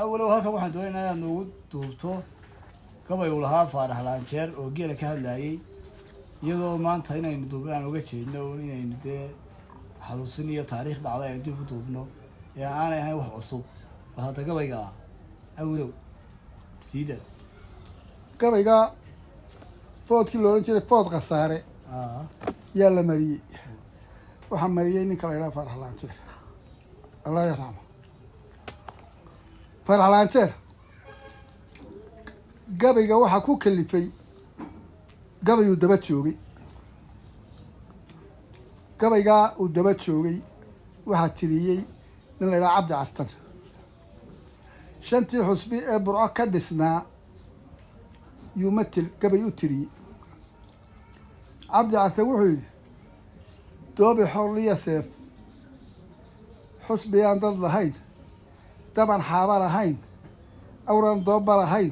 Awalow, halkan waxaan doonaynaa inaad noogu duubto gabay uu lahaa Faarax Laanjeer oo geela ka hadlayay, iyadoo maanta inaynu duubno aan uga jeedno un inaynu dee xasuusin iyo taariikh dhacda aynu dib u duubno ee aanay ahayn wax cusub. Bal hadda gabayga ah, awalow, siida. Gabayga foodkii la odhan jiray Food Khasaare yaa la mariyey. Waxaa mariyey ninka la idhaha Faarax Laanjeer, Allah yarxamo. Faarax Laanjeer gabayga waxaa ku kalifay gabayuu daba joogay. Gabaygaa uu daba joogay waxaa tiriyey nin la idhaha Cabdi Cartan. Shantii xusbi ee Burco ka dhisnaa yuu matil gabay u tiriyey. Cabdi Cartan wuxuu yidhi: "Doobi xorliya seef, xusbi aan dad lahayn, daban xaaba lahayn, awran doobba lahayn,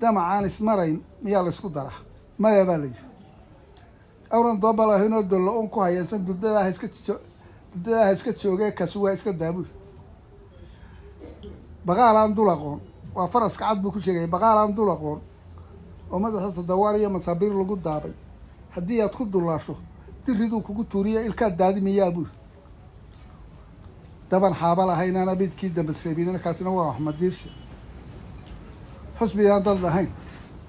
damacaan ismarayn, miyaa laysku daraa? Maya," baa la yidhi. "Awran doobba lahayn oo dollo un ku hayeensan, dudadaha iska joogee, kasu waa iska daabur. Baqaalaan dul aqoon," waa faraska cad buu ku sheegaya, "baqaalaan dul aqoon oo madaxa tadawaar iyo masaabiir lagu daabay, haddii aad ku dullaasho, diriduu kugu tuuriya, ilkaad daadimiyaa," buuri. "Daban xaaba lahayn, abidkii dambasreebinina, kaasina waa waxmadiirshe. Xusbiyaan dad lahayn,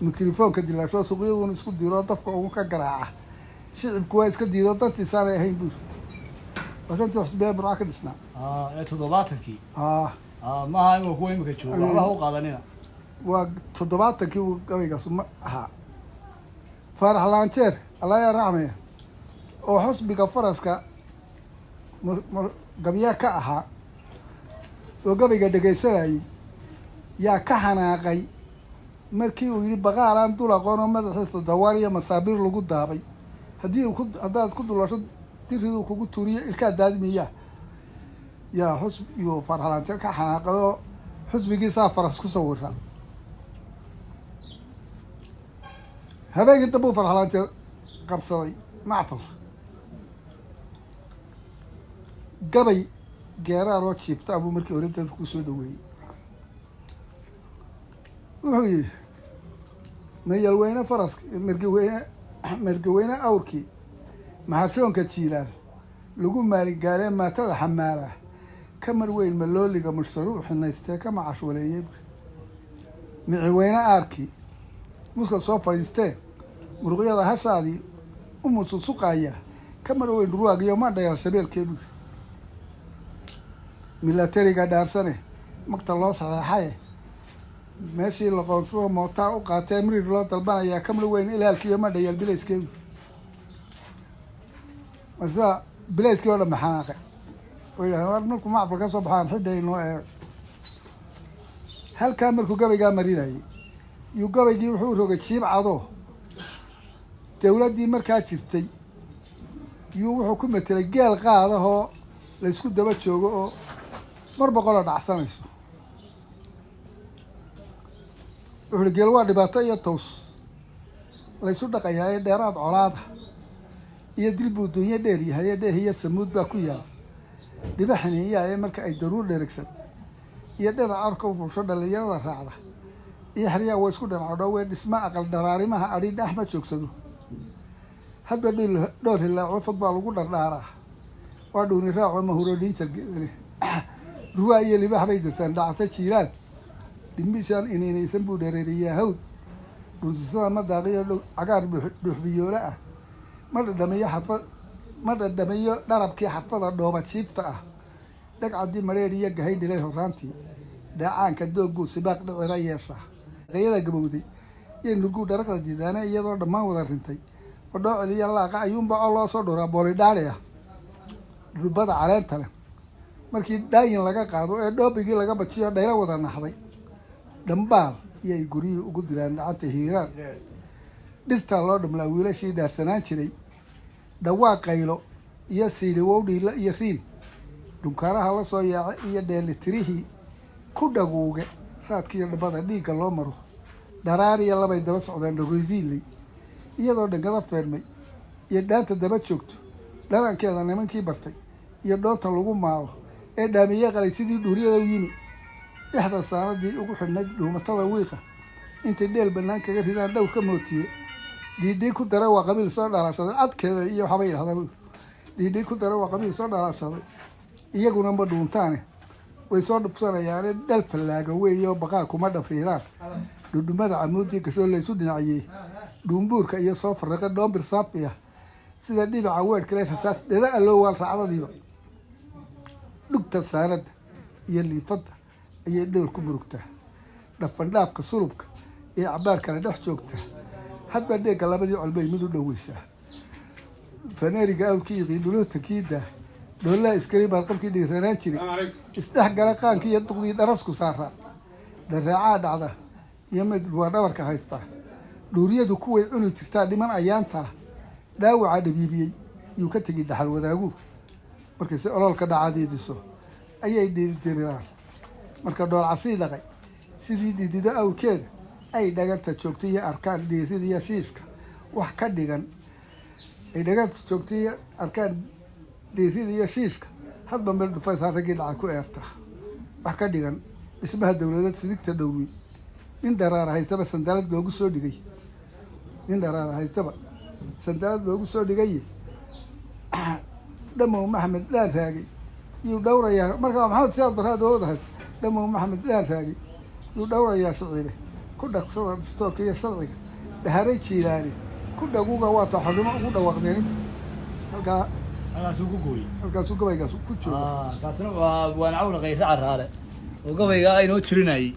mikrofoonka dilaasho, suuqyaduna isku diro, dafka ugu ka garaaca, shicibku waa iska diido, dantiisaanay ahayn," buuri. Waa shantii xusbiyaa Burca ka dhisnaa. Ee 70-kii? Ah. Maaha ima kuwa imika jooga, waxba ha u qaadanina. Waa 70-kii uu gabaygaas ma ahaa. Faarax Laanjeer, Allah yaa raxmaya, oo xusbiga faraska gabya ka ahaa oo gabayga dhegaysanayay, yaa ka xanaaqay markii uu yidhi: "Baqaalaan dul aqoon oo madaxiisa dawaar iyo masaabiir lagu daabay, haddii uu ku haddaad ku dulasho, diriduu kugu tuuriyo, ilkaa daadimiyaa." Yaa xusb iyo Faarax Laanjeer ka xanaaqay oo xusbigiisaa faras ku sawira. Habeenkii dambe uu Faarax Laanjeer qabsaday macfal, gabay geeraar oo jiifta abuu markii hore dadka kusoo dhaweeyey. Wuxuu yidhi: "Mayalweyne faraska, mergaweyne, mergaweyne awrkii, maxashoonka jiilaal lagu maaligaalee, maatada xamaala ka mar weyn, malooliga mushtaru xinaystee ka macashwaleeyey. Miciweyne aarkii muska soo fadhiistee, muruqyada hashaadii u musuqsuqaya, ka mar weyn dhurwaagiyo ma dhayal shabeelkee," buuri. "Milatariga dhaarsane, magta loo saxeexaye, meeshii laqoonsado mootaa u qaatee, mirir loo dalbanayaa, ka mar weyn ilaalkiiyo ma dhayal bilayskee." Masida bilayskii oo dhan ba xanaaqay oo yidhahdeen: "War, markuu macfal ka soo baxaan xidhay noo eeg." Halkaa markuu gabaygaa marinayay, yuu gabaygii wuxuu rogay jiib cado. Dawladdii markaa jirtay yuu wuxuu ku metelay geel qaadahoo laysku daba joogo oo mar boqoloo dhacsanayso. Wuxu uhi: "Geel waa dhibaato iyo taws laysu dhaqayaa ee dheeraad colaada iyo dil buu dunyo dheer yahay, ee dheeh iyo samuud baa ku yaal, dhiba xiniiyaa ee marka ay daruur dheregsan iyo dhinac arka u fuusho, dhalinyarada raacda iyo xeryaa waa isku dhinacdhowe, dhisma aqal dharaarimaha adhi dhex ma joogsado, hadba dhool hilaaco fog baa lagu dhardhaaraa, waa dhuuni raaco mahurodhiin jargeele, ruwaa iyo libaax bay dirtaan dhacata jiilaal, dhimbishaan iniinaysan buu dhereeriyaa hawd, dhunsisada ma daaqiyo cagaar dhuuxbiyoole ah, ma dhadhamiyo xarfa, ma dhadhamiyo dharabkii xarfada dhooba jiifta ah, dhagcadii mareer iyo gahay dhilay horaantii, dheecaanka dooguu sibaaq dhicira yeeshaa, qayada gabowday iyo nurguu dharaqda diidaana, iyadoo dhammaan wada rintay oo dhoocil iyo laaqa ayuunba oo loo soo dhuraa boolidhaadhi ah, dhubada caleenta leh markii dhaayin laga qaado ee dhoobigii laga bajiyo, dhaylo wada naxday, dhambaal iyay guryihii ugu dilaan dhacanta hiiraan, dhirtaa loo dhamlaa wiilashii dhaarsanaan jiray, dhawaaq qaylo iyo siidhi wowdhiila iyo riin, dhunkaaraha la soo yaaca iyo dheelitirihii ku dhaguuge, raadkiiyo dhabada dhiigga loo maro, dharaariya labay daba socdaan dhogridiiley, iyadoo dhangada feedhmay iyo dhaanta daba joogto, dhalankeeda nimankii bartay iyo dhoonta lagu maalo ee dhaamiye qalay sidii dhuuryada u yimi." Dhexda saanadii ugu xidhnayd dhuumatada wiiqa intay dheel bannaan kaga ridaan dhowr ka mootiye. Dhiidhii ku dara waa qabiil soo dhalaashaday cadkeeda iyo waxbay yidhahdaa. Dhiidhii ku dara waa qabiil soo dhalaashaday, iyaguna ma dhuuntaane, way soo dhubsanayaane. Dhal fallaaga weeye oo baqaa kuma dhafiiraan. Dhudhumada camuudii gashoo laysu dhinaciyey, dhuumbuurka iyo soo fariiqa dhoombir saafiya, sida dhibica weedhkale rasaas dheda aloowaal raacdadiiba. Dhugta saanada iyo liifadda ayay dhool ku murugtaa. Dhafandhaafka sulubka iyo cabaar kale dhex joogtaa. Hadba dheegga labadii colbay mid u dhoweysaa. Faneeriga awrkii qiindhuloota kiidaa dhoolaha iskari baarqabkii dhiiranaan jiray, isdhex gala qaankii iyo duqdii dharasku saaraa. Dhareecaa dhacda iyo mid waa dhabarka haystaa. Dhuuriyadu kuway cuni jirtaa dhiman ayaantaa. Dhaawaca dhabiibiyey yuu ka tegi dhaxal wadaagu. Markayse oloolka dhacadeediso ayay dhiiridiriraan. Marka dhoolcasii dhaqay sidii dhidido awrkeeda ay dhagarta joogtay iyo arkaan dhiiridiyo shiishka wax ka dhigan, ay dhagarta joogtay iyo arkaan dhiirida iyo shiishka, hadba meel dhufaysaa raggii dhaca ku eerta. Wax ka dhigan dhismaha dowladeed sidigta dhowey, nin dharaara haystaba sandaalad loogu soo dhigay, nin dharaara haystaba sandaalad loogu soo dhigay. Dhamow Maxamed Dhaan Raagay yuu dhowrayaa. Marka Maxamed Siyaad Barraa dowladda haysta. Dhamow Maxamed Dhaan Raagay yuu dhowrayaa. Shicibe ku dhaqsada distoorka iyo sharciga dhaharay jiilaani ku dhaguga waata xornimo ugu dhawaaqdeen halkaa. Halkaasuu ku gooyey. Halkaasuu gabaygaas ku jooga. Kaasina waa Waan Cawla Kayse Caraale oo gabayga inoo tirinayay.